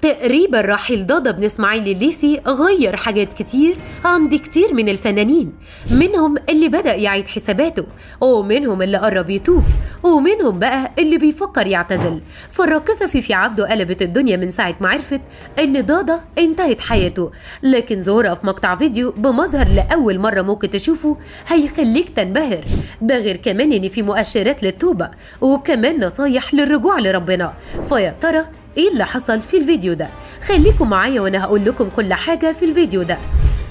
تقريبا رحيل ضاضة بن اسماعيل الليثي غير حاجات كتير عند كتير من الفنانين، منهم اللي بدأ يعيد حساباته، ومنهم اللي قرب يتوب، ومنهم بقى اللي بيفكر يعتزل. فالراقصة فيفي عبده قلبت الدنيا من ساعة ما عرفت ان ضاضة انتهت حياته، لكن ظهورها في مقطع فيديو بمظهر لأول مرة ممكن تشوفه هيخليك تنبهر. ده غير كمان ان في مؤشرات للتوبة وكمان نصايح للرجوع لربنا. فيا ترى ايه اللي حصل في الفيديو ده؟ خليكم معايا وانا هقول لكم كل حاجة في الفيديو ده.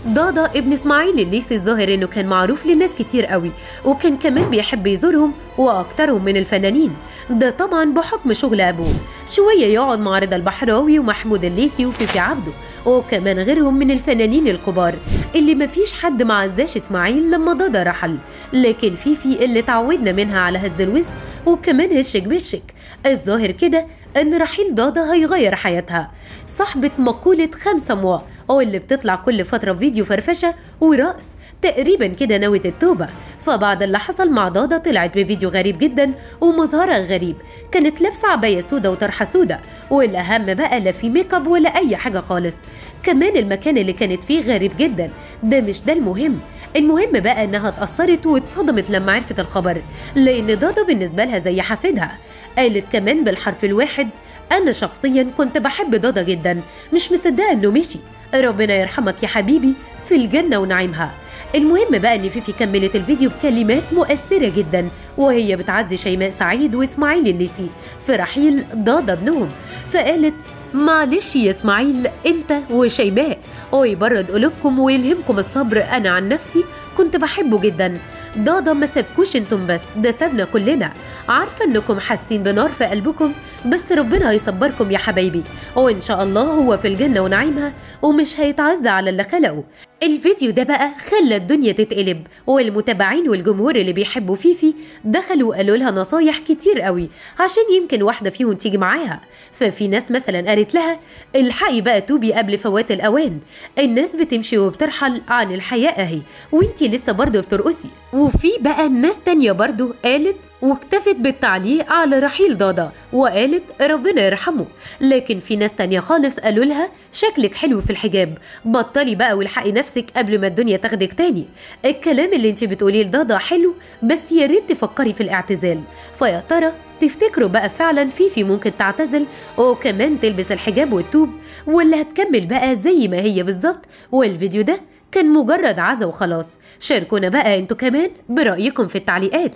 ضاضة ابن اسماعيل الليثي الظاهر انه كان معروف للناس كتير قوي، وكان كمان بيحب يزورهم واكترهم من الفنانين، ده طبعا بحكم شغل ابوه. شوية يقعد مع رضا البحراوي ومحمود الليثي وفيفي عبده وكمان غيرهم من الفنانين الكبار اللي مفيش حد معزاش اسماعيل لما ضاضة رحل. لكن فيفي اللي تعودنا منها على هز الوسط وكمان هشك بشك، الظاهر كده ان رحيل ضاضة هيغير حياتها. صاحبة مقولة 5 موا واللي بتطلع كل فترة فيديو فرفشة ورقص، تقريبا كده نوت التوبة. فبعد اللي حصل مع ضاضة طلعت بفيديو غريب جدا ومظهرها غريب، كانت لابسة عباية سودة وطرحة سودة، والأهم بقى لا في make up ولا أي حاجة خالص. كمان المكان اللي كانت فيه غريب جدا. ده مش ده المهم، المهم بقى انها اتأثرت واتصدمت لما عرفت الخبر، لأن ضاضة بالنسبة لها زي حفيدها. قالت كمان بالحرف الواحد: أنا شخصيا كنت بحب ضاضة جدا، مش مصدقة إنه مشي، ربنا يرحمك يا حبيبي في الجنة ونعيمها. المهم بقى إن فيفي كملت الفيديو بكلمات مؤثرة جدا وهي بتعزي شيماء سعيد وإسماعيل الليثي في رحيل ضاضة ابنهم، فقالت: معلش يا اسماعيل انت وشيماء، ويبرد قلوبكم ويلهمكم الصبر، انا عن نفسي كنت بحبه جدا، ضاضة ما سابكوش انتم بس، ده سابنا كلنا، عارفه انكم حاسين بنار في قلبكم، بس ربنا هيصبركم يا حبايبي، وان شاء الله هو في الجنة ونعيمها ومش هيتعزى على اللي خلقه. الفيديو ده بقى خلى الدنيا تتقلب، والمتابعين والجمهور اللي بيحبوا فيفي دخلوا وقالوا لها نصايح كتير قوي عشان يمكن واحدة فيهم تيجي معاها. ففي ناس مثلا قالت لها: الحقي بقى توبي قبل فوات الاوان، الناس بتمشي وبترحل عن الحياة اهي وانتي لسه برضه بترقصي. وفي بقى ناس تانية برضه قالت واكتفت بالتعليق على رحيل ضاضة وقالت ربنا يرحمه. لكن في ناس تانية خالص قالوا لها: شكلك حلو في الحجاب، بطلي بقى والحقي نفسك قبل ما الدنيا تاخدك تاني، الكلام اللي انت بتقوليه لضاضة حلو بس يا ريت تفكري في الاعتزال. فيا ترى تفتكروا بقى فعلا فيفي ممكن تعتزل وكمان تلبس الحجاب وتتوب، ولا هتكمل بقى زي ما هي بالظبط والفيديو ده كان مجرد عزا وخلاص؟ شاركونا بقى انتوا كمان برأيكم في التعليقات.